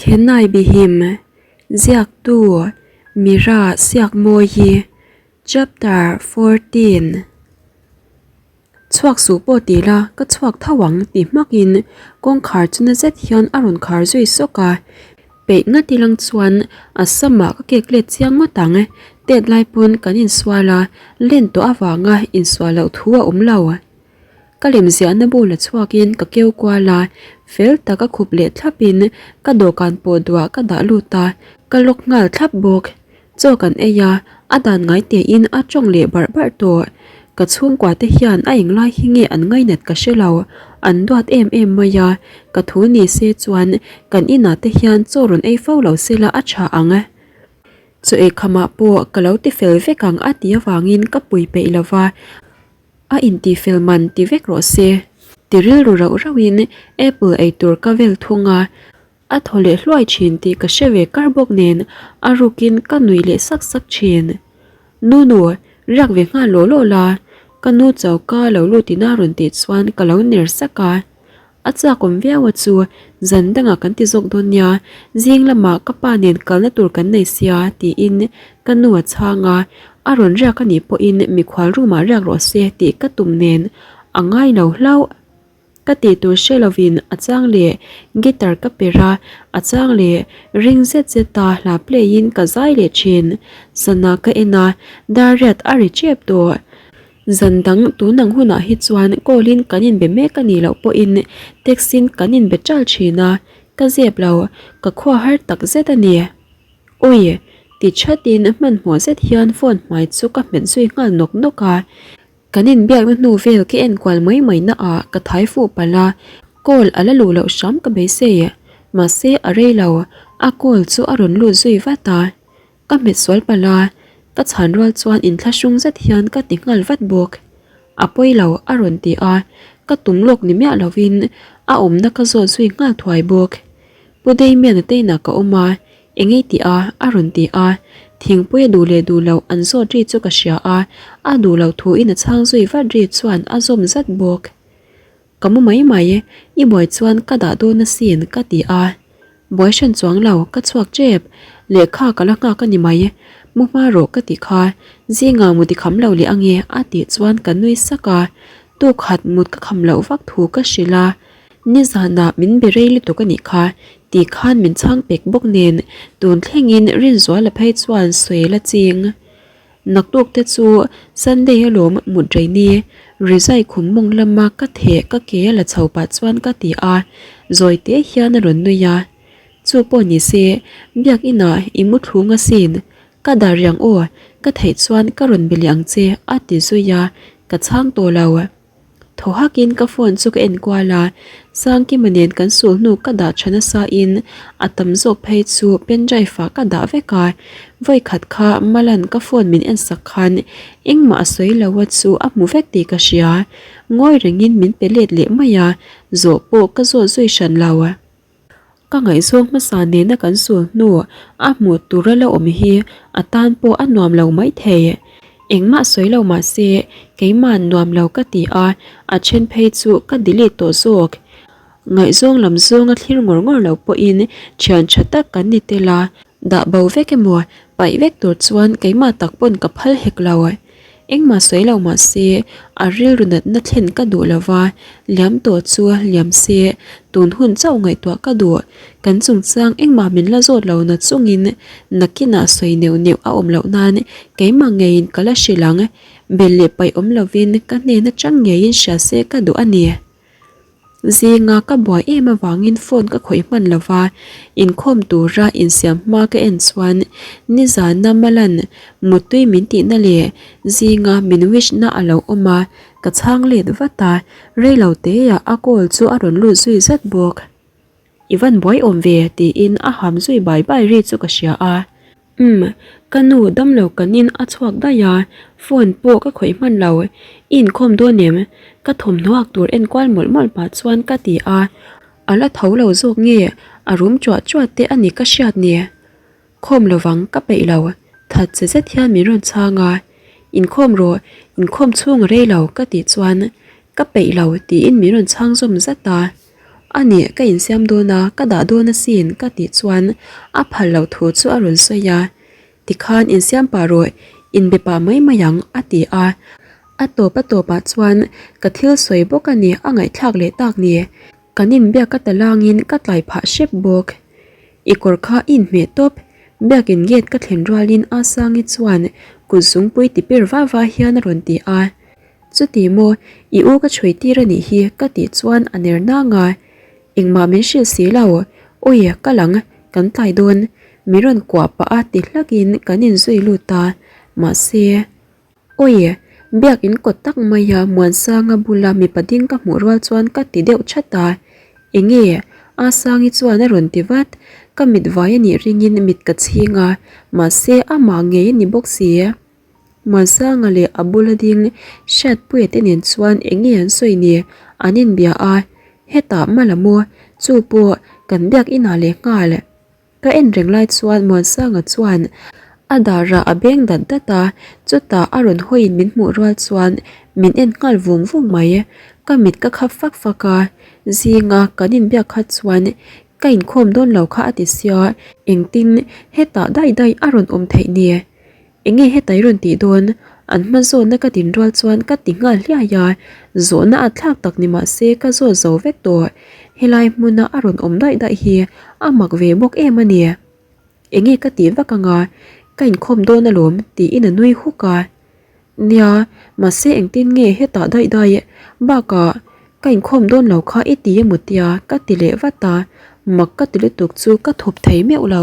Thenai Bihim, Ziaktu, Mira Siakmawi, Chapter 14. Chhuak suh pawh ti la, ka chhuak tho ang ti hmakin kawngkhar chu na zet hian a rawn khar zui sawk a. Peih ngat ilang chuan a samah ka kek let chiang ngawt ang, tet lai pawn kan insual a, len tawh avanga insual loh thu a awm lo. Ka lemziahna bu la chhuakin ka keu kual a, fel taka khup leh thlapin ka dawhkan pawh duah ka dah lut a, ka lock nghal thlap bawk. Chaw kan ei a, a dan ngai tein a tawng leh barh barh tawh. Ka chhungkua te hian a englai hi nge an ngainat ka hre lo, an duat em em mai a, ka thu ni se chuan kan inah te hian chaw rawn ei fo lo sela a tha ang. Chaw ei khamah pawh ka lo ti fel vek ang a ti avangin ka pui peih lo va. A intifel man ti vek rawh se. Ti rilru rauh rauhin apple ei tur ka vel thung a, a thaw leh hluai thin tih ka hre ve kar bawk nen a rukin ka nui leh sak sak thin. Nunu, riak ve nghal law law la, ka nu choka lo lut ina rawn tih chuan ka lo ner sak a. A chak awm viau a chu, zan dangah kan ti zawk dawn nia, zing lamah ka pa nen kalna tur kan nei sia tiin ka nu a chhang a, a rawn riak a nih pawhin mikhual room ah riak rawh se tih ka tum nen a ngai lo hlauh. Ka tih tur hre lovin a chang leh guitar ka per a, a chang leh ring zet zet a hla play in ka zai leh thin. Sana ka en a, dar riat a ri tep tawh. Zan dang tun ang hunah hi chuan call in kan inbe mek a nih loh pawhin text in kan inbe ṭal thin a, ka zep lo, ka khua har tak zet a ni. Awi! Ti thatin hmanhmawh zet hian phone hmai chu ka hmet zui nghal nawk nawk a, kan inbiakna hnu vel ka enkual mai mai na ah ka thai fuh palh a, call a la luh loh hram ka beisei. Mahse a rei lo, a call chu a rawn lut zui vat a. Ka hmet sual palh a, ka chhan rual chuan inthlahrung zet hian ka ti nghal vat bawk. A pawi lo a rawn ti a, ka tum lawk ni miah lovin a awmna ka zawt zui nghal thuai bawk. Pu Damian-a te inah ka awm a, eng ei tih a a rawn ti a, thingpui a duh leh duh loh an zawt ri chu ka hria a, a duh loh thuin a chhang zui vat ri chuan a zawm zat bawk. Ka mu mai mai, i buai chuan ka dah dawn asin ka ti a. Buai hran chuang lo, ka chhuak tep. Lehkha ka la nghak a ni mai. Mu hma rawh ka ti kha, zingah mut i kham lo leh ange a tih chuan ka nui sak a. Tukhat mut ka kham loh vak thu ka hrilh a. Nizanah min be rei lutuk a nih kha tih khan min chhang pek bawk nen tun thlengin Rinzuala phei chuan sawi la ching. Naktuk te chu Sunday alawm mut rei ni, rizai khum mawng lama ka theh ka ke a la chho pah chuan ka ti a, zawi te hian a rawn nui a. Chu pawh ni se, biakinah i mu thlung asin, ka dar riang aw, ka theih chuan ka rawn be leh ang che a ti zui a, ka chhang tawh lo. Thaw hakin ka phone chu ka en kual a, Sangkima nen kan sul hnu ka dah tha nasa in a tam zawk phei chu pen drive ah ka dah vek a, vawi khat kha Malan ka phone min en sak khan engmah a sawi lo a chu a hmu vek tih ka hria, ngawi rengin min pe let leh mai a, zawh pawh ka zawt zui hran lo. Ka ngaihzawng hmasa nena kan sul hnu a hmuh tur a la awm hi a tan pawh a nuam lo maithei. Engmah sawi lo mah se keimah nuam lo ka ti a, a then phei chu ka delete tawh zawk. Ngaihzawng lam zawng a thlir ngawr ngawr lo pawhin thian tha tak kan ni tel a, dah bo vek emaw paih vek tur chuan keimah tak pawn ka phal hek lo. Engmah sawi lo mah se, a rilru natna thlen ka duh lo va, liam tawh chu liam se, tun hun chauh ngaihtuah ka duh. Kan chungchang engmah min la zawt lo na chungin nakinah sawi neuh neuh a awm loh nan keimah ngeiin ka la hrilh ang. Bel leh paih awm lovin ka hnen atang ngeiin hria se ka duh a ni. Zinga ka buai em avangin phone ka khawih hman lo va, inkhawm tura insiam hma ka en chuan nizana Malan mutui min tihna leh zinga min wish na a lo awm a, ka chhang let vat a, reilo teah a call chu a rawn lut zui zat bawk. I van buai awm ve tiin a ham zui bai bai ri chu ka hria a. Umm, ka nu damlo kanin a chhuak daih a, phone pawh ka khawih hman lo. I inkhawm dawn em? Ka thawmhnaw ak tur enkual mawlh mawlh pah chuan ka ti a, a la tho lo zawk nge a rum chuah chuah te a ni ka hriat ni. Khawm lovang ka peih lo, that che zet hian min rawn chhang a, inkhawm rawh, inkhawm chhung a rei lo ka tih chuan ka peih lo tiin min rawn chhang zawm zat a. A nih ka insiam dawn a, ka dah dawn asin ka tih chuan a phal loh thu chu a rawn sawi a. Tikhan insiam pah rawh, inbe pah mai mai ang a ti a. A tawp a tawpah chuan ka thil sawi bawk a ni a ngaihthlak leh tak ni. Kan inbiak ka ta langin ka tlai phah hrep bawk. I kawr kha i inhmeh tawp. Biakin gate ka thlen rualin Asangi chuan kut zungpui ti pir va va hian a rawn ti a. Chuti maw, i u ka chhui tir a nih hi ka tih chuan a ner nang a. Engmah min hrilh si lo, awi ka lang, kan tlai dawn. Min rawn kuah pah a ti hlakin kan inzui lut a, mahse. Awi, biakin kawt tak maia Muansanga bula mipa ding ka hmuh rual chuan ka ti deuh chat a. Enge? Asangi chuan a rawn ti vat. Ka mit vai a nih ringin mit ka chhing a, mahse amah ngei a ni bawk si. Muansanga leh a bula ding Hriatpuia te nen chuan enge an sawi ni? An inbia a, hetah hma la maw? Chu pawh kan biak inah leh nghal. Ka en reng lai chuan Muansanga chuan a darah a beng dat dat a, chutah a rawn hawiin min hmuh rual chuan min en nghal vung vung mai. Ka mit ka khap fak fak a, zinga kan inbiak kha chuan ka inkhawm dawn lo kha a ti sia, engtin hetah daih daih a rawn awm theih ni? Enge heta i rawn tih dawn? An hma zawnna ka din rual chuan ka ti nghal hliai a, zawhna a thlak tak ni mah se ka zawt zo vek tawh. Helai hmuna a rawn awm daih daih hi a mak ve bawk em a ni. Enge ka tih vak anga ka inkhawm dawn alawm tiin a nui huk a. Nia, mahse engtin nge hetah daih daih bakah ka inkhawm dawn lo kha i ti emaw tia ka ti leh vat a, mak ka ti lutuk chu ka thup thei meuh lo.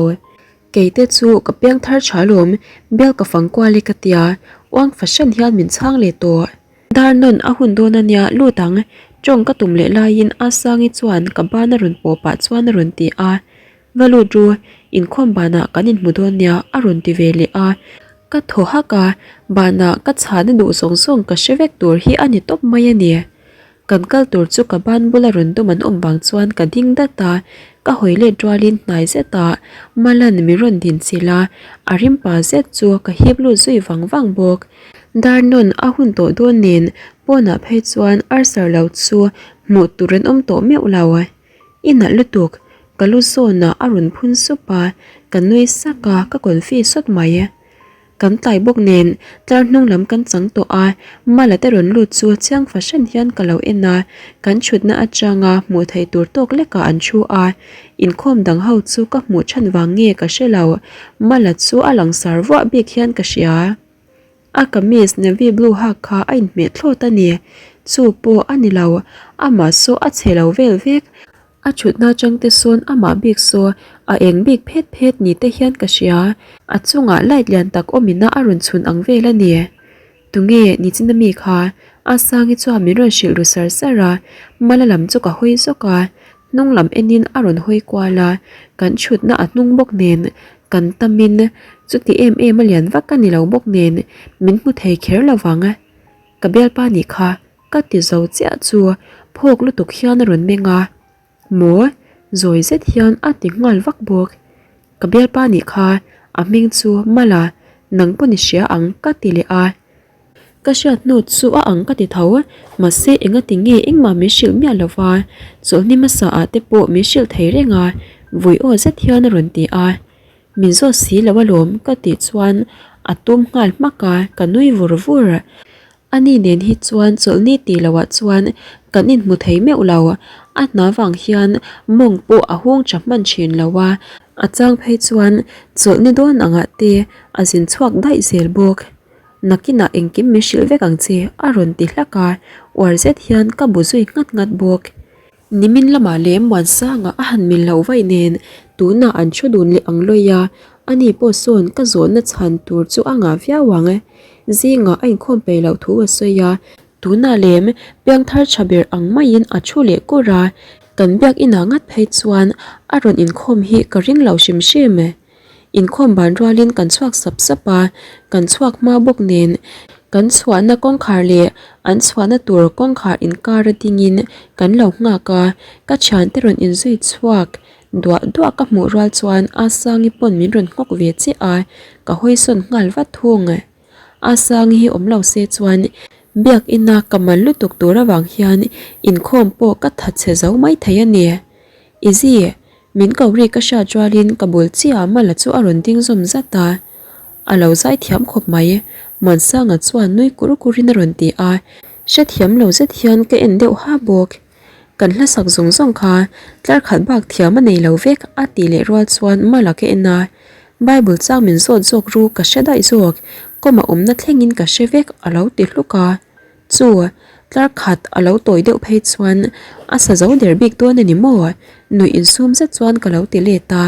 Keite chu ka piang thar tha alawm, bial ka fang kual e ka tia, uang fahran hian min chhang leh tawh. Dar nawn a hun dawn a nia, lut ang, tawng ka tum leh laiin Asangi chuan ka ban a rawn pawh pah chuan a rawn ti a, Va lut ru, inkhawm banah kan inhmu dawn nia a rawn ti ve leh a, ka thaw hak a, banah ka chhahna duh zawng zawng ka hre vek tur hi a ni tawp mai a ni. Kan kal tur chu ka ban bula rawn dum an awm vang chuan ka ding dat a, ka hawi let rualin hnai zetah Malan min rawn din chilh a, a rim pa zet chu ka hip lut zui vang vang bawk. Dar nawn a hun tawh dawn nen pawnah phei chuan Arthur lo chu hmuh tur an awm tawh meuh lo. I nalh lutuk, ka lu zawnah a rawn phun sup a, ka nui sak a, ka confi sawt mai. Kan tlai bawk nen tlar hnung lam kan chang tawh a, Mala te rawn lut chu chiang fahran hian ka lo en a, kan thutna atanga hmuh theih tur tawk lekah an thu a, inkhawm dang ho chu ka hmuh chhan vang nge ka hre lo, Mala chu a langsar vuah bik hian ka hria. A kamis navy blue hak kha a inhmeh thlawt a ni, chu pawh a ni lo, amah saw a chhe lo vel vek, A thutna changte sawn amah bik saw a eng bik phet phet ni te hian ka hria. A chungah light lian tak awmina a rawn chhun ang vel a ni. Tunge Nichina mi kha? Asangi chuan min rawn hrilh ru sar sar a, Mala lam chu ka hawi zawk a, hnung lam enin a rawn hawi kual a, kan thutna a hnung bawk nen kan tamin chuti em em a lian vak a ni lo bawk nen min hmu thei kher lo vang. Ka bialpa nih kha Ka ti zo chiah chu phawk lutuk hian a rawn meng a, Maw? Zawi zet hian a ti nghal vak bawk. Ka bialpa nih kha a hming chu Mala, nang pawn i hria ang ka ti leh a. Ka hriat hnu chu a ang ka ti tho, mahse engati nge engmah min hrilh miah lo va, chawlhni hmasa ah te pawh min hrilh thei reng a, vui aw zet hian a rawn ti a. Min zawt si lo alawm ka tih chuan a tum nghal hmak a, ka nui vur vur. Ani nen hi chuan chawlhni tih loh ah chuan kan inhmu thei meuh lo, a hna vang hian mawng pawh a hung tha hman thin lo a, a chang phei chuan chawlhni dawn angah te a zin chhuak daih zel bawk. Nakinah engkim min hrilh vek ang che a rawn ti hlak a, uar zet hian ka bu zui nghat nghat bawk. Nimin lamah leh Muansanga a han mil loh vaih nen tunah an thu dun leh ang lawi a, ani pawh sawn ka zawhna chhan tur chu a ngah viau ang. Zingah a inkhawm peih loh thu a sawi a, tunah lem piangthar tha ber ang maiin a thu leh kur a, kan biak inah ngat phei chuan a rawn inkhawm hi ka ring lo hrim hrim. Inkhawm ban rualin kan chhuak sap sap a, kan chhuak hma bawk nen kan chhuahna kawngkhar leh an chhuahna tur kawngkhar inkar a dingin kan lo nghak a, ka thiante rawn inzui chhuak duah duah ka hmuh rual chuan Asangi pawn min rawn nghawk ve chiah a, ka hawisawn nghal vat thung. Asangi hi awm lo se chuan. Biakina ka mal lutuk tur avang hian inkhawm pawh ka thatchhe zo mai thei a ni. Izzy, min ko ri ka hriat rualin ka bul chiah Mala chu a rawn ding zawm zat a. A lo zai thiam khawp mai, Muansanga chuan nui kur kurin a rawn ti a, hrethiam lo zet hian ka en deuh ha bawk. Kan hlasak zawng zawng kha tlar khat bak thiam a nei lo vek a tih leh rual chuan Mala ka en a, Bible chang min zawt zawk ru ka hre daih zawk, kawm a awmna thlengin ka hre vek a lo ti hluk a. Chu, tlar khat a lo tawi deuh phei chuan a sa zo der bik dawn a ni maw? Nuih insum zet chuan ka lo ti let a.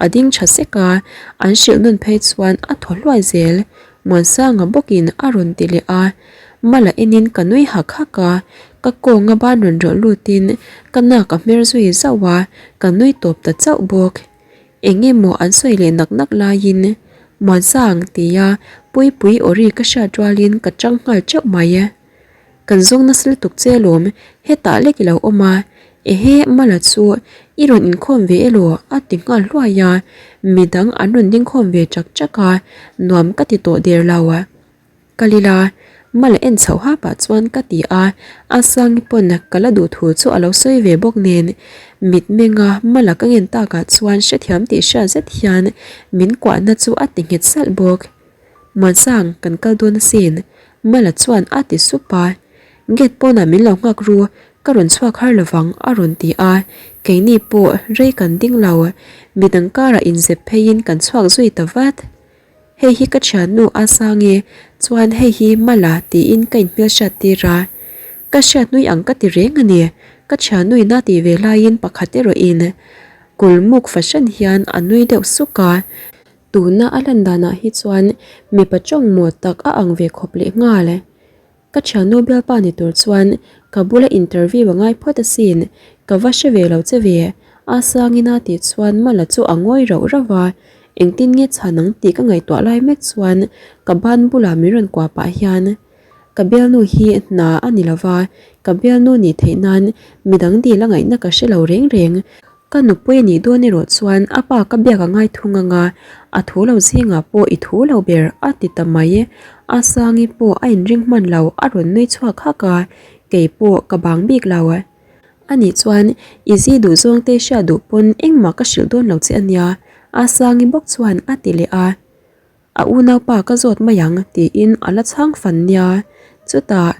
A ding tha sek a, an hrilh nawn phei chuan a thaw hluai zel. Muansanga bawkin a rawn ti leh a, Mala enin ka nui hak hak a, ka kawnga ban rawn rawlh lutin ka nak a hmer zui zauh a, ka nui tawp ta chauh bawk. Eng emaw an sawi leh nak nak laiin Muansang tia Puipui aw ri ka hriat rualin ka chang nghal teuh mai. Kan zawng nasa lutuk che alawm, hetah lek i lo awm a, ehe Mala chu i rawn inkhawm ve elaw a ti nghal hluai a, midang an rawn dingkhawm ve chak chak a, nuam ka ti tawh der lo. Kal ila, Mala en chhoh ha pah chuan ka ti a, a Sangi pawn ka la duh thu chu a lo sawi ve bawk nen, mitmenga Mala ka ngen takah chuan hrethiam tih hriat zet hian min kuahna chu a ti nghet salh bawk. Muansang, kan kal dawn asin, Mala chuan a ti sup a. Gate pawnah min lo nghak ru, ka rawn chhuak har lovang a rawn ti a. Keini pawh rei kan ding lo, midang karah inzep pheiin kan chhuak zui ta vat. Hei hi ka thiannu Asangi chuan hei hi Mala tiin ka inhmelhriat tir a. Ka hriat nui ang ka ti reng a ni, ka thiannuin a tih ve laiin pakhat erawhin kulmuk fahran hian a nui deuh suk a. Tuna a lan danah hi chuan mipa tawng maw tak a ang ve khawp leh nghal. Ka thiannu bialpa ni tur chuan ka bula interview a ngai phawt asin, ka va hre ve lo che ve, a sangin a tih chuan Mala chu a ngawi rauh rauh a, engtin nge chhan ang tih ka ngaihtuah lai mek chuan ka ban bulah min rawn kuah pah hian ka bialnu hi hna a ni lova, ka bialnu nih theih nan midang dil a ngaihna ka hre lo reng reng. Ka nupui a nih dawn erawh chuan a pa ka biak a ngai thung ang a, a thu lo zingah pawh i thu lo ber a ti ta mai. A Sangi pawh a inring hman lo a rawn nui chhuak hak a, kei pawh ka bang bik lo. A nih chuan i zi duh zawng te hriat duh pawn engmah ka hrilh dawn lo che a nia, A Sangi bawk chuan a ti leh a. A unaupa ka zawt mai ang tiin a la chhang fan nia. Chutah,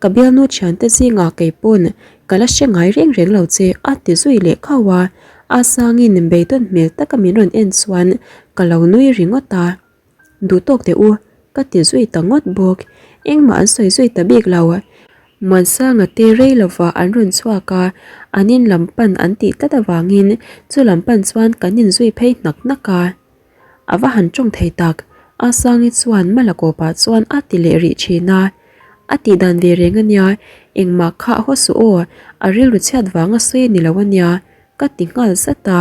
ka bialnu thiante zingah kei pawn ka la hre ngai reng reng lo che a ti zui leh khauh a. A sangin beidawn hmel taka min rawn en chuan ka lo nui ringawt a. Duh tawk teh u, ka ti zui ta ngawt bawk. Engmah an sawi zui ta bik lo. Muansanga te rei lova an rawn chhuak a, an in lam pan an tih tlat avangin chu lam pan chuan kan inzui phei hnak hnak a. A va han tawng thei tak, A Sangi chuan Mala kawpah chuan a ti leh rih thin a. A tih dan ve reng a nia, engmah kha a haw suh aw, a rilru chhiat vang a sawi a ni lo a nia, ka ti nghal zat a.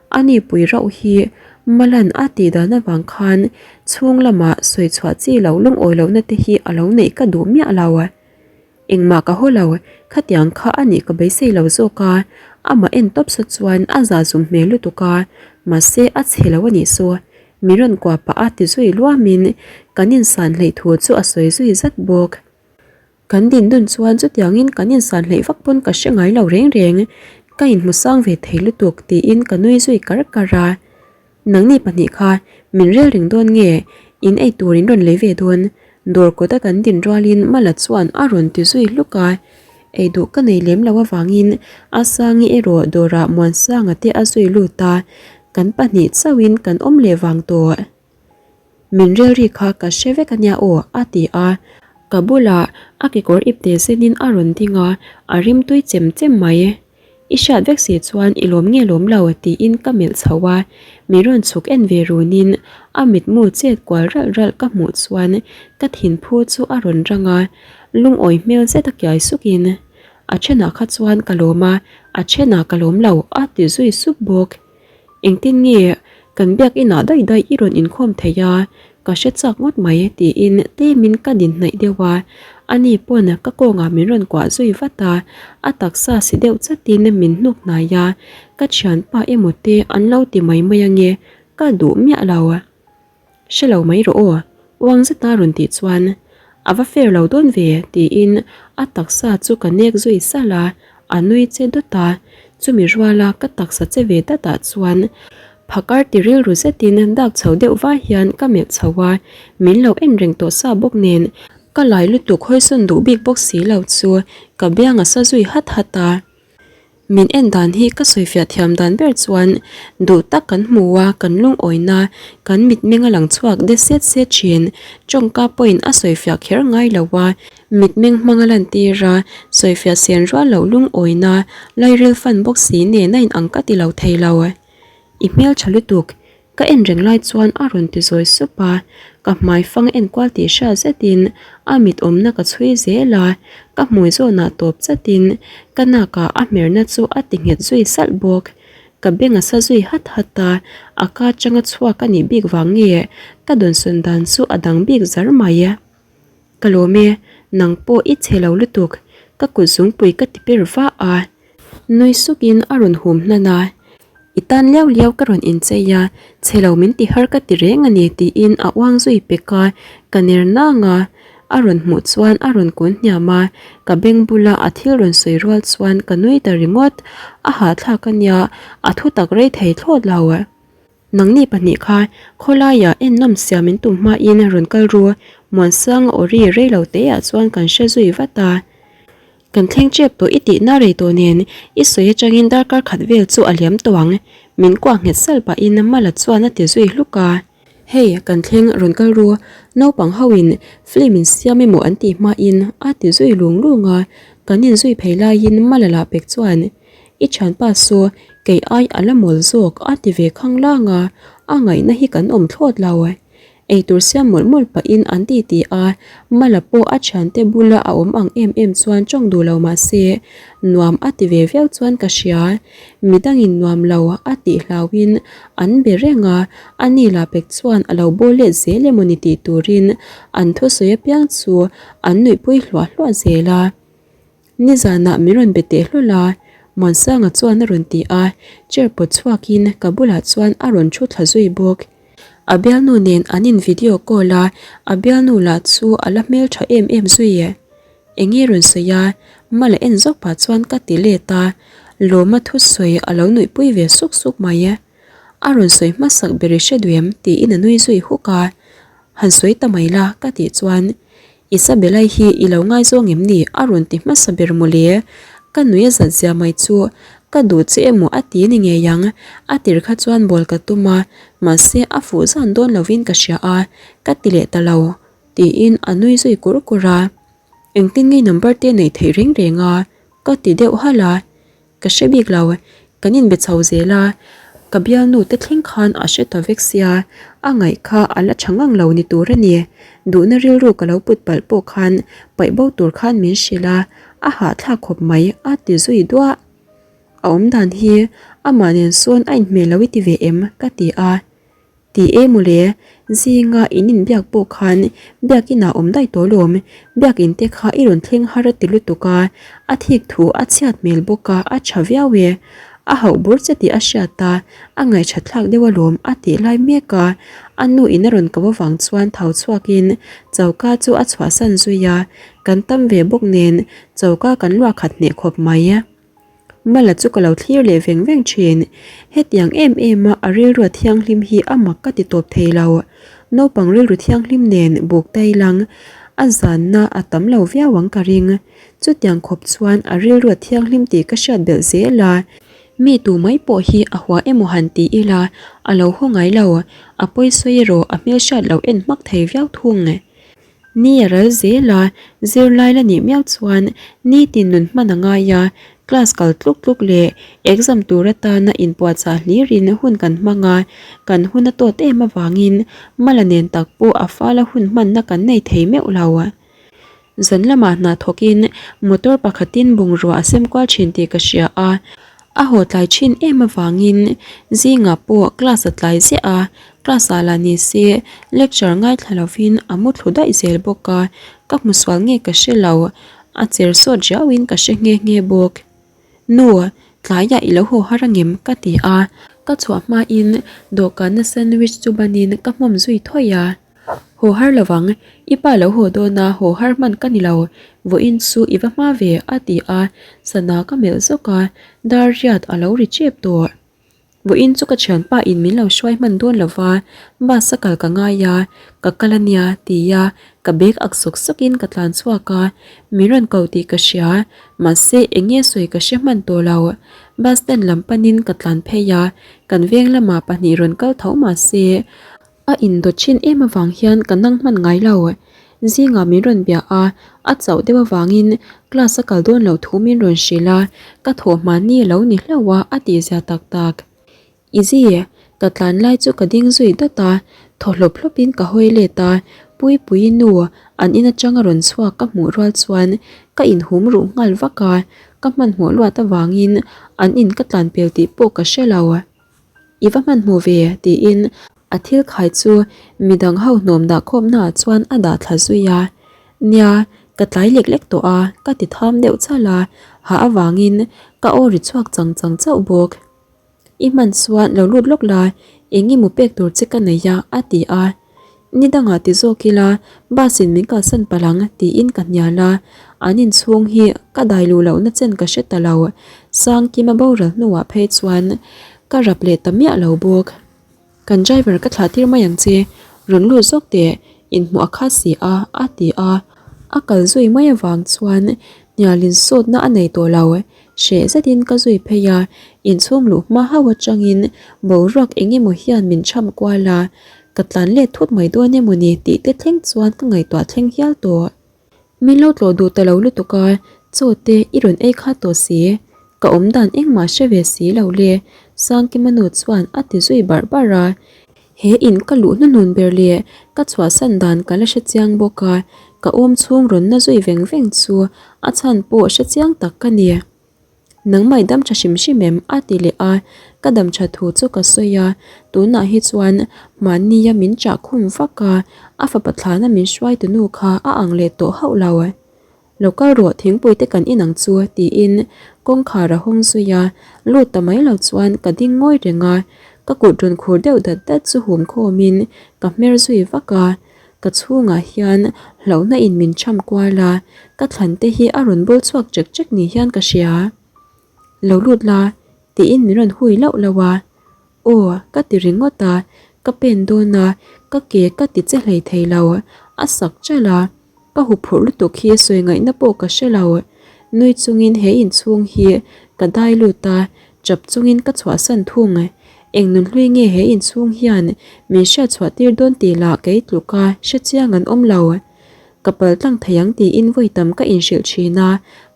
A ni pui rauh hi Malan a tih dan avang khan chhung lamah sawi chhuah chi lo lungawi lohna te hi a lo neih ka duh miah lo. Engmah ka haw lo, khatiang kha a nih ka beisei lo zawk a, amah en tawp saw chuan a za zum hmel lutuk a, mahse a chhe lo a nih saw, min rawn kuah pah a ti zui luamin kan insan hleih thu chu a sawi zui zat bawk. Kan din dun chuan chutiangin kan insan hleih vak pawn ka hre ngai lo reng reng, ka inhmu sang ve thei lutuk tiin ka nui zui kar kar a. Nangni pahnih kha min rel reng dawn nge in ei tur in rawn lei ve dawn? Dawr kawta kan din rualin Mala chuan a rawn ti zui hluk a, ei duh ka nei lem lo avangin Asangi erawh dawrah Muansanga te a zui lut a, kan pahnih chauhin kan awm leh vang tawh. Min rel ri kha ka hre vek ania aw a ti a, ka bulah a kekawr ipte zenin a rawn ding a, a rimtui chem chem mai. I hriat vek si chuan i lawm nge lawm lo tiin ka melh chho a, mi rawn chhuk en ve runin a mitmu chet kual ralh ralh ka hmuh chuan ka thinphu chu a rawn rang a, lungawi hmel zet a kiai sukin a thenah kha chuan ka lawm a, a thenah ka lawm lo a ti zui sup bawk. Engtin nge kan biak inah daih daih i rawn inkhawm thei a, ka hre chak ngawt mai tiin tlemin ka din hnaih deuh a, ani pawn ka kawngah min rawn kuah zui vat a, a taksa si deuh chatin min hnuk hnai a, ka thianpa emaw te an lo ti mai mai ange, ka duh miah lo. Hre lo mai rawh aw, uang zeta rawn tih chuan A va fair lo dawn ve tiin a taksa chu ka nek zui salh a, a nui che dawt a. Chumi ruala ka taksa che ve datah chuan phakar ti rilru zetin dak chho deuh vai hian ka melh chho a, min lo en reng tawh sa bawk nen ka lai lutuk hawisawn duh bik bawk si lo chu ka biang a sa zui hat hat a. Min en dan hi ka sawifiah thiam dan ber chuan duh tak kan hmu a, kan lungawina, kan mitmeng a lang chhuak de set set thin. Tawngka pawhin a sawifiah kher ngai lo a, mitmeng hmang a lantir a, sawifiah sen rual loh lungawina, lairil fan bawk si nen a inang ka ti lo thei lo. I hmeltha lutuk, Ka en reng lai chuan a rawn ti zawi sup a, ka hmai fang en kual tih hriat zetin a mit awmna ka chhui zel a, ka hmui zawnah tawp chatin ka nakah a hmerna chu a ti nghet zui salh bawk. Ka beng a sa zui hat hat a, a ka atanga chhuak a nih bik vang nge ka dawnsawn dan chu a dang bik zar mai. Ka lawm e, nang pawh i chhe lo lutuk, ka kut zungpui ka ti per va a. Nui sukin a rawn hum hnan a, I tan liau liau ka rawn inchei a, chhe lo min ti har ka ti reng a ni tiin a uang zui pek a, ka ner nang a. A rawn hmuh chuan a rawn kun hniam a, ka beng bula a thil rawn sawi rual chuan ka nui ta ringawt, a hahthlak a nia, a thutak rei thei thlawt lo. Nangni pahnih kha khawlaiah ennawm siam in tum hmain rawn kal ru, Muansanga aw ri rei lo teah chuan kan hre zui vat a. Kan thleng tep tawh i tihna rei tawh nen i sawi atangin darkar khat vel chu a liam tawh ang, min kuah nghet salh pahin Mala chuan a ti zui hluk a. Hei, kan thleng rawn kal ru, naupang hoin film in siam emaw an tih hmain a ti zui lung lung a, kan inzui phei laiin Mala lah pek chuan I thianpa chu kei ai a la mawl zawk a ti ve khang lang a, a ngaihna hi kan awm thlawt lo. Eitur siam mawlh mawlh pahin an ti ti a, Mala pawh a thiante bula a awm ang em em chuan tawng duh lo mah se, nuam a ti ve viau chuan ka hria. Midangin nuam lo a tih hlauhin an be reng a, ani lah pek chuan a lo bawl let zel emaw ni tih turin an thusawi apiang chu an nuihpui hluah hluah zel a. Nizanah min rawn be teh hlawl a, Muansanga chuan a rawn ti a, chair pawt chhuakin ka bulah chuan a rawn thu thla zui bawk. A bialnu nen an in video call a, a bialnu lah chu a la hmeltha em em zui e. Enge rawn sawi a, Mala en zawk pah chuan ka ti let a, Lawma thusawi a lo nuihpui ve suk suk mai e. A rawn sawi hmasak ber i hre duh em? tiin a nui zui huk a, Han sawi ta mai la ka tih chuan Isabella-i hi i lo ngaizawng em ni? a rawn ti hmasa ber mawle. Ka nui a zat zia mai chu ka duh che emaw a ti ni ngei ang. A tir kha chuan bawl ka tum a, mahse a fuh zan dawn lovin ka hria a, ka ti leh ta lo, tiin a nui zui kur kur a. Engtin nge number te neih theih reng reng a? ka ti deuh halh a. Ka hre bik lo, kan inbe chho zel a, ka bialnu te thleng khan a hre ta vek sia, a ngaih kha a la tha ngang lo ni tur a ni. Duhna rilru ka lo put palh pawh khan paih bo tur khan min hrilh a, a hahthlak khawp mai a ti zui duah. A awm dan hi amah nen sawn a inhmeh lo i ti ve em? ka ti a. Ti e mawle, zinga in inbiak pawh khan biakinah awm daih tawh lawm, biakin te kha i rawn thleng har a ti lutuk a, a thik thu a chhiat hmel bawk a, a tha viau e. A hauh bur che tih a hriat a, a ngaihṭhat thlak deuh alawm a tih lai mek a, a nu in a rawn ko avang chuan tho chhuakin choka chu a chhuahsan zui a, kan tam ve bawk nen choka kan luah khat hneh khawp mai. Mala chu ka lo thlir leh veng veng thin. Hetiang em em a a rilru a thianghlim hi a mak ka ti tawp thei lo. Naupang rilru thianghlim nen buk tai lang a zanna a tam lo viau ang ka ring. Chutiang khawp chuan a rilru a thianghlim tih ka hriat belh zel a. Mi tu mai pawh hi a hua emaw han ti ila a lo haw ngai lo. A pawisawi erawh a hmelhriat lo en hmak thei viau thung. Ni a ral zel a, zirlai la nih miau chuan nitin nun hman a ngai a, class kal tluk tluk leh exam tur atana inpuahchah hlirin hun kan hmang a, kan hun a tawt em avangin Mala nen tak pawh a fala hun hmanna kan nei thei meuh lo. Zan lamah hna thawkin motor pakhatin bungrua a sem kual thin tih ka hria a, a haw tlai thin em avangin zingah pawh class a tlai ziah a, Class ah lah ni se lecture ngaithla lovin a mu thlu daih zel bawk a, ka hmu sual nge ka hre lo, a cher sawt riau in ka hre nghe nghe bawk. Nu, tlaiah i lo haw har angem? ka ti a, ka chhuah hmain dawhkana sandwich chu banin ka hmawm zui thawih a. Haw har lovang, i pa lo haw dawn a, haw har hman ka ni lo, vawiin chu i va hma ve, a ti a, sana ka melh zawk a, dar riat a lo ri chep tawh. Vawiin chu ka thianpa in min lo hruai hman dawn lo va, bus a kal ka ngai a, ka kal a nia, ti a, ka bag ak sawk sawk in ka tlan chhuak a, min rawn ko tih ka hria, mahse eng nge sawi ka hre hman tawh lo. Bus stand lam panin ka tlan phei a, kan veng lamah pahnih rawn kal tho mahse, A indawt thin em avang hian ka nang hman ngai lo. Zingah min rawn bia a, a chauh deuh avangin class a kal dawn loh thu min rawn hrilh a, ka thawh hmani a lo ni hlauh a, a tihzia tak tak. Izzy, ka tlan lai chu ka ding zui dat a, thaw hlawp hlawpin ka hawi let a, Puipuii nu an in atanga rawn chhuak ka hmuh rual chuan ka inhum ruh nghal vak a, ka hmanhmawh luat avangin an in ka tlan pel tih pawh ka hre lo. I va hmanhmawh ve tiin a thil khai chu midang ho hnawm dah khawmna ah chuan a dah thla zui a. Nia, ka tlai lek lek tawh a, ka ti tham deuh chal a, ha avangin ka aw ri chhuak chang chang chauh bawk. I hman chuan lo lut lawk la, eng emaw pek tur che ka nei a, a ti a. Ni dangah ti zawk ila, bus in min kalsan palh ang tiin ka hnial a, an inchhung hi ka dai luh lohna chen ka hre ta lo. Sangkima boral hnuah phei chuan ka rap leh ta miah lo bawk. Kan driver ka thlah tir mai ang che, rawn lut zawk teh, inhmuh a khat si a, a ti a. A kal zui mai avang chuan hnial insawtna a nei tawh lo. Hreh zetin ka zui phei a, inchhung luh hma hauh atangin boruak eng emaw hian min cham kual a, ka tlan let thut mai dawn emaw ni tih te thleng chuan ka ngaihtuah thleng hial tawh. Min lo tlawh duh ta lo lutuk a, chaw te i rawn ei kha tawh si, ka awm dan engmah hre ve si lo le, Sangkima nu chuan a ti zui barh barh a. He in ka luh hnuhnun ber leh ka chhuahsan dan ka la hre chiang bawk a, ka awm chhung rawn na zui veng veng chu a chhan pawh hre chiang tak ka ni. Nangmah i dam tha hrim hrim em? a ti leh a, ka dam tha thu chu ka sawi a, tunah hi chuan mahnia min chah khum vak a, a fapa thlana min hruaitu nu kha a ang leh tawh hauh lo. Lo kal rawh thingpui te kan in ang chu tiin kawngkhar a hawng zui a, lut ta mai lo chuan ka ding ngawi reng a, ka kut rawn khur deuh dat dat chu hum khawmin ka hmer zui vak a, ka chhungah hian hlauhna in min cham kual a, ka thlan te hi a rawn bawl chhuak chek chek ni hian ka hria. Lo lut la tiin min rawn hui lauh lauh a, Aw, ka ti ringawt a, ka pen dawn a, ka ke ka ti che hlei thei lo, a sak chalh a, ka huphurh lutuk hi sawi ngaihna pawh ka hre lo. Nui chungin he inchhung hi ka dai lut a, chap chungin ka chhuahsan thung. Eng nunhlui nge he inchhung hian min hriatchhuah tir dawn tih lah kei tluka hrechiang an awm lo. Ka pal tlang thei ang tiin vawi tam ka inhrilh thin a,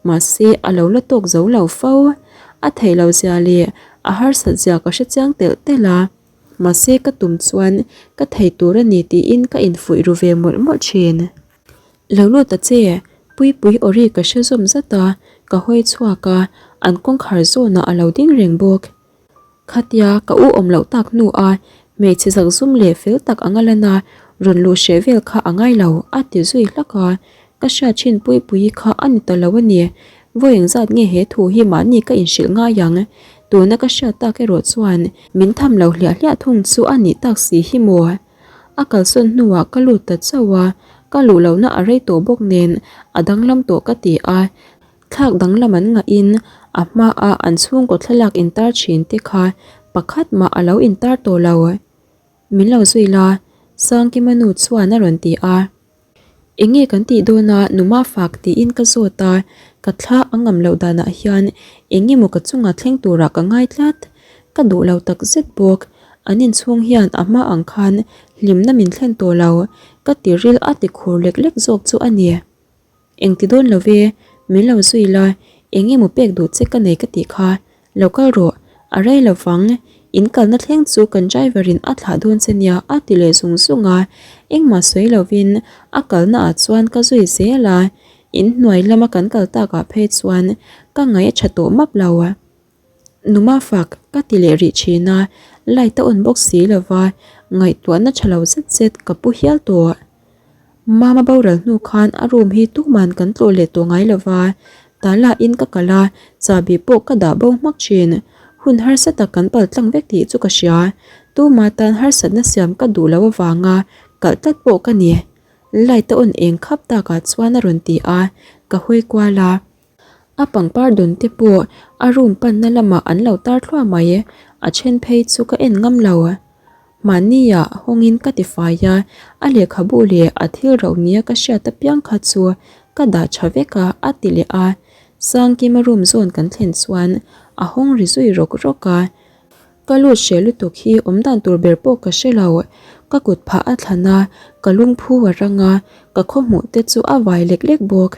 mahse a lo la tawk zo lo fo. A theih loh zia leh a harsat zia ka hre chiang telh telh a, mahse ka tum chuan ka thei tur a ni tiin ka infuih ru ve mawlh mawlh thin. Lo lut ta che, Puipui aw ri ka hre zawm zat a, ka hawi chhuak a, an kawngkhar zawnah a lo ding reng bawk. Khatia ka u awm loh tak hnu a hmeichhe zak zum leh fel tak anga lan a rawn luh hreh vel kha a ngai lo a ti zui hlak a, ka hriat thin Puipuii kha a ni ta lo a ni. Vawi engzat nge he thu hi mahni ka inhrilh ngai ang? Tuna ka hriat tak erawh chuan min tham lo hliah hliah thung chu a nih tak si hi maw? A kalsawn hnuah ka lut ta chauh a, ka luh lohna a rei tawh bawk nen a danglam tawh ka ti a, Thlak danglam an ngahin a hmaa an chhungkaw thlalak intar thin te kha pakhat mah a lo intar tawh lo. Min lo zui la, Sangkima nu chuan a rawn ti a. Eng nge kan tih dawn a numa fak tiin ka zawt a, ka thla a ngam loh danah hian eng emaw ka chungah thleng turah ka ngai tlat. Ka duh lo tak zet bawk. An inchhung hian a hma ang khan hlimna min thlen tawh lo, ka tiril a ti khur lek lek zawk chu a ni. Engti dawn lo ve, min lo zui la, eng emaw pek duh che ka nei ka tih kha, lo kal rawh, a rei lo vang, in kalna thleng chu kan driver in a thlah dawn che nia a ti leh zung zung a, engmah sawi lovin a kalna ah chuan ka zui zel a, in hnuai lama kan kal tak ah phei chuan ka ngaih a tha tawh map lo. Numa fak ka ti leh rih thin a, light a on bawk si lo va, ngaihtuahna tha lo zet zet ka pu hial tawh. Mama boral hnu khan a room hi tuman kan tlawh leh tawh ngai lo va, tala in ka kal a, chahbi pawh ka dah bo hmak thin. Hun harsa tak kan pal tlang vek tih chu ka hria. Tuma tan harsatna siam ka duh loh avanga. Kalh tlat pawh ka ni. Light a on eng khap takah chuan a rawn ti a, ka hawi kual a. A pangpar dun te pawh a room panna lamah an lo tar thluah mai, a then phei chu ka en ngam lo. Mahnia hawngin ka ti fai a, a lehkhabu leh a thil rauh nia ka hriat apiang kha chu ka dah tha vek a, a ti leh a. Sangkima room zawn kan thlen chuan a hawng ri zui rawk rawk a. Ka lut hreh lutuk hi awm dan tur ber pawh ka hre lo. Ka kut phah a thlan a, ka lungphu a rang a, ka khawhmuh te chu a vai lek lek bawk.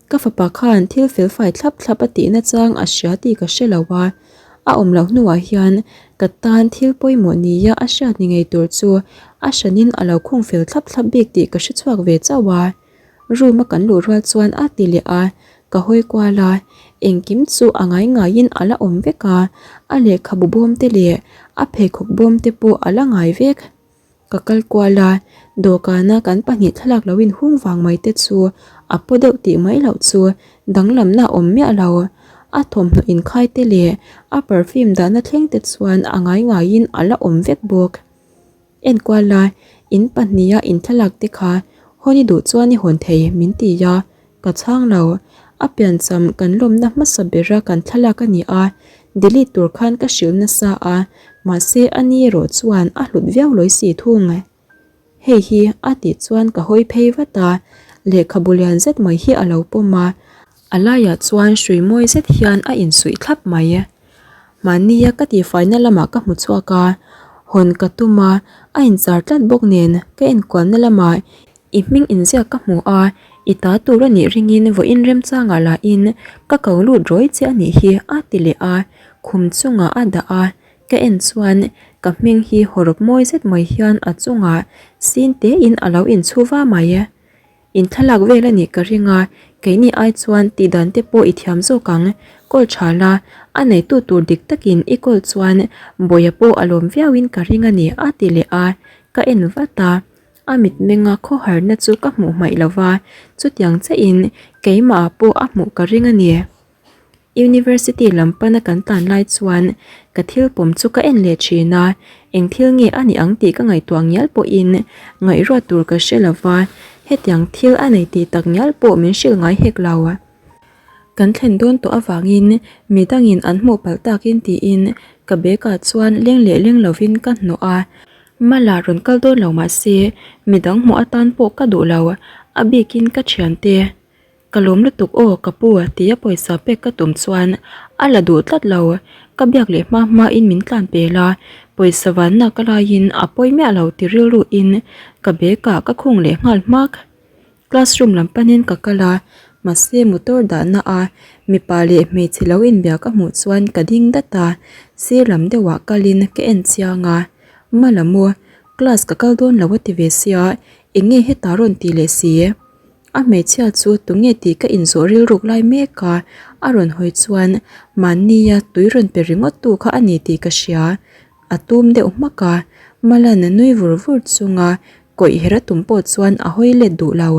Ka fapa khan thil fel fai thlap thlap a tihna chang a hria tih ka hre lo a, a awm loh hnuah hian ka tan thil pawimawh nia a hriat ni ngei tur chu a hranin a lo khung fel thlap thlap bik tih ka hre chhuak ve chauh a. Room a kan luh rual chuan a ti leh a, ka hawi kual a, engkim chu a ngai ngaiin a la awm vek a, a lehkhabu bawm te leh a pheikhawk bawm te pawh a la ngai vek. Ka kal kual a, dawhkana kan pahnih thlalak lo inhung vang mai te chu a paw deuh tih mai loh chu danglamna a awm miah lo. A thawmhnaw inkhai te leh a perfume dahna thleng te chuan a ngai ngaiin a la awm vek bawk. Enkual la, in pahniha in thlalak te kha hawn i duh chuan i hawn thei min ti a, ka chhang lo. A piancham kan lawmna hmasa bera kan thlalak a ni a, delete tur khan ka hrilh nasa a, mahse a ni erawh chuan a hlut viau lawi si thung. Hei hi a tih chuan ka hawi phei vat a, lehkhabu lian zet mai hi a lo pawm a, A laiah chuan hrui mawi zet hian a insuih thlap mai. Mahnia ka tihfaina lamah ka hmu chhuak a, hawn ka tum a, a inchar tlat bawk nen ka enkualna lamah i hming inziak ka hmu a, i ta tur a nih ringin vawiin remchangah lahin ka ko lut rawi che a nih hi a ti leh a, khum chungah a dah a, ka en chuan ka hming hi hawrawp mawi zet mai hian a chungah sin tein a lo inchhu va mai. In thlalak vel a nih ka ring a, keini ai chuan tih dan te pawh i thiam zawk ang, call tha la, a neitu tur dik takin i call chuan Bawia pawh a lawm viauin ka ring a ni a ti leh a, ka en vat a, a mitmenga khawharna chu ka hmuh hmaih lo va, chutiang chiahin keimah ah pawh a hmuh ka ring a ni. University lam pana kan tlan lai chuan ka thil pawm chu ka en leh thin a, eng thil nge a nih ang tih ka ngaihtuah ngial pawhin ngaihruat tur ka hre lo va, hetiang thil a nei tih tak ngial pawh min hrilh ngai hek lo. Kan thlen dawn tawh avangin mi dangin an hmuh palh takin tiin ka bag ah chuan leng leh leng lovin ka hnawh a, Mala rawn kal dawn lo mahse midang hmuh atan pawh ka duh lo, a bikin ka thiante. Ka lawm lutuk aw ka pu tia pawisa pek ka tum chuan a la duh tlat lo, ka biak leh hma hma in min tlan pel a, pawisa vanna ka laiin a pawi miah lo ti rilru in ka bag ah ka khung leh nghal hmak. Classroom lam panin ka kal a, mahse motor dahna a mipa leh hmeichhe lo inbia ka hmuh chuan ka ding dat a, sir lam deuhah kalin ka en chiang a, Mala maw class ka kal dawn lo a ti ve sia eng nge hetah rawn ti leh si? A hmeichhia chu tunge tih ka inzawh rilruk lai mek a, a rawn hawi chuan mahnia tui rawn pe ringawt tu kha a ni tih ka hria. A tum deuh hmak a, Malan a nui vur vur chunga kawih her a tum pawh chuan a hawi let duh lo.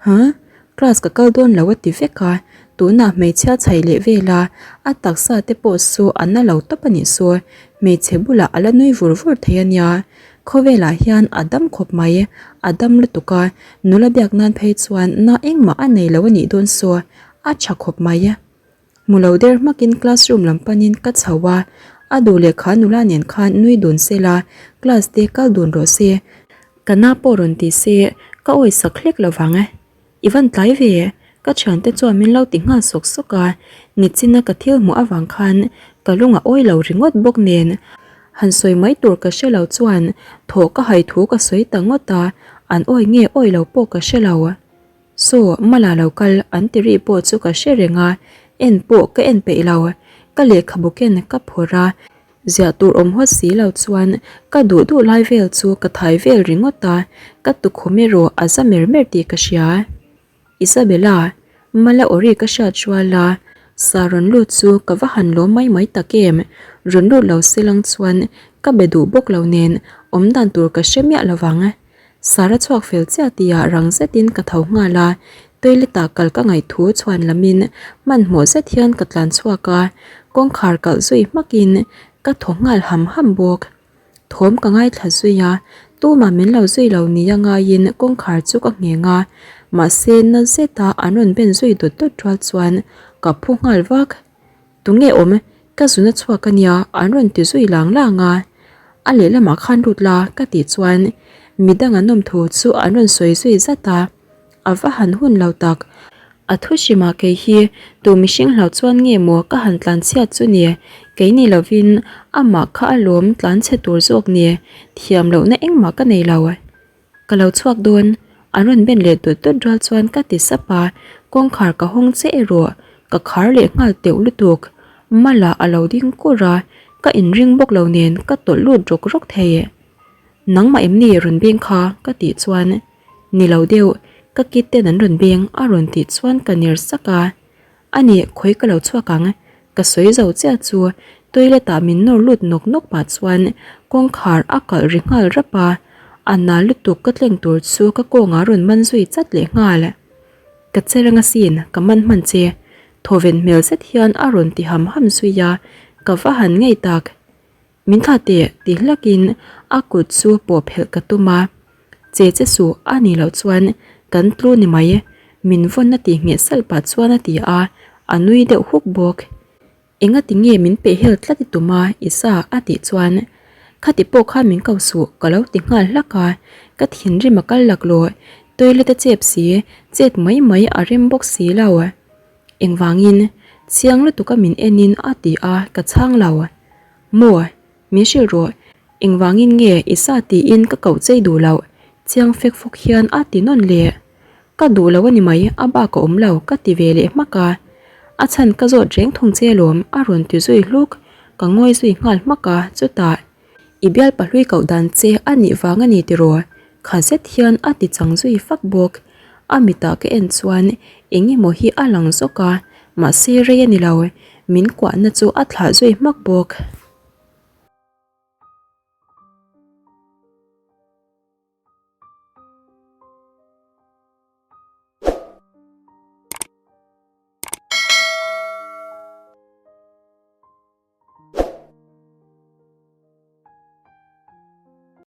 Huh? Class ka kal dawn lo a ti vek a, tunah hmeichhia chhaih leh vel a, a taksa te pawh chu a na lo tawp a nih chu, hmeichhe bulah a la nui vur vur thei a nia. Khawvelah hian a dam khawp mai, a dam lutuk a, nula biak nan phei chuan na engmah a nei lo a nih dawn saw, a tha khawp mai. Hmu lo der hmakin classroom lam panin ka chho a, a duh leh kha nula nen khan nui dun se la, class te kal dun rawh se, ka na pawh rawn ti se, ka awisak hlek lo vang. I van tlai ve, ka thiante chuan min lo ti nghal sawk sawk a, nichina ka thil hmuh avang khan ka lung a awi lo ringawt bawk nen han sawi mai tur ka hre lo chuan thawh ka hai thu ka sawi ta ngawt a, an awi nge awi lo pawh ka hre lo. Saw, Mala lo kal an ti ri pawh chu ka hre reng a, en pawh ka en peih lo, ka lehkhabu ken ka phawrh a, Ziah tur awm hawt si lo chuan ka duh duh lai vel chu ka thai vel ringawt a, ka tukhum erawh a za mer mer tih ka hria. Isabella, Mala awri ka hriat rual a, sa rawn lut chu ka va han lawm mai mai tak em, rawn lut lo se lang chuan ka be duh bawk lo nen awm dan tur ka hre miah lo vang. Sara chhuak fel chiah tihah rang zetin ka tho nghal a, toilet ah kal ka ngaih thu chhuan lamin hmanhmawh zet hian ka tlan chhuak a, kawngkhar kalh zui hmakin ka thaw nghal ham ham bawk. Thawm ka ngaithla zui a, Tumah min lo zui lo nia ngaiin kawngkhar chu ka ngheng a, mahse na zeta an rawn ben zui dawt dawt rual chuan ka phu nghal vak. Tunge awm? Ka zuna chhuak a nia an rawn ti zui lang lang a. A lehlamah khan lut la ka tih chuan midang an awm thu chu an rawn sawi zui zat a. A va han hun lo tak. A thu hrimah kei hi tu mihring hlau chuan nge maw ka han tlan chhiat chu ni? Kei ni lovin amah kha a lawm tlan chhe tur zawk ni. Thiam lohna engmah ka nei lo. Ka lo chhuak dawn. An rawn ben leh dawt dawt rual chuan ka ti sap a, kawngkhar ka hawng che erawh ka khar leh nghal teuh lutuk. Mala a lo ding kur a, ka inring bawk lo nen ka tawlh lut rawk rawk thei. Nangmah em ni rawn beng kha? ka tih chuan Ni lo deuh, ka kit ten an rawn beng a rawn tih chuan ka ner sak a. A nih, khawi ka lo chhuak ang. Ka sawi zo chiah chu toilet ah min nawr lut nawk nawk pah chuan kawngkhar a kalh ri nghal rap a, a na lutuk ka tleng tur chu ka kawngah rawn man zui chat leh nghal. Ka che reng asin, ka man hman che. Thawven hmel zet hian a rawn ti ham ham zui a, ka va han ngei tak. Min thlah teh ti hlakin a kut chu pawh phelh ka tum a, che che suh a nih loh chuan kan tlu ni mai, min vawn a tih ngheh salh pah chuan a ti a, a nui deuh huk bawk. Enga ti nge min peh hel tlat i tum a i sa a tih chuan khati pawh khan min ko suh ka lo ti nghal hlak a, ka thinrim a kal laklawh, toilet a chep si, chet mai mai a rem bawk si lo. Engvangin? Chiang lutuk a min enin a ti a, ka chhang lo. Maw? Min hrilh rawh. Engvangin nge i sa tiin ka koh chei duh loh? Chiang fek fawk hian a ti nawn leh. Ka duh lo a ni mai, a bak a awm lo ka ti ve leh hmak a. A chhan ka zawt reng thung che alawm a rawn ti zui hluk. Ka ngawi zui nghal hmak a, chutah i bial pahlui koh dan che a nih vang a ni tiraw? Kha zet hian a ti chang zui fak bawk. A mitah ka en chuan eng emaw hi a lang zawk a, mahse rei a ni lo. Min kuahna chu a thlah zui hmak bawk.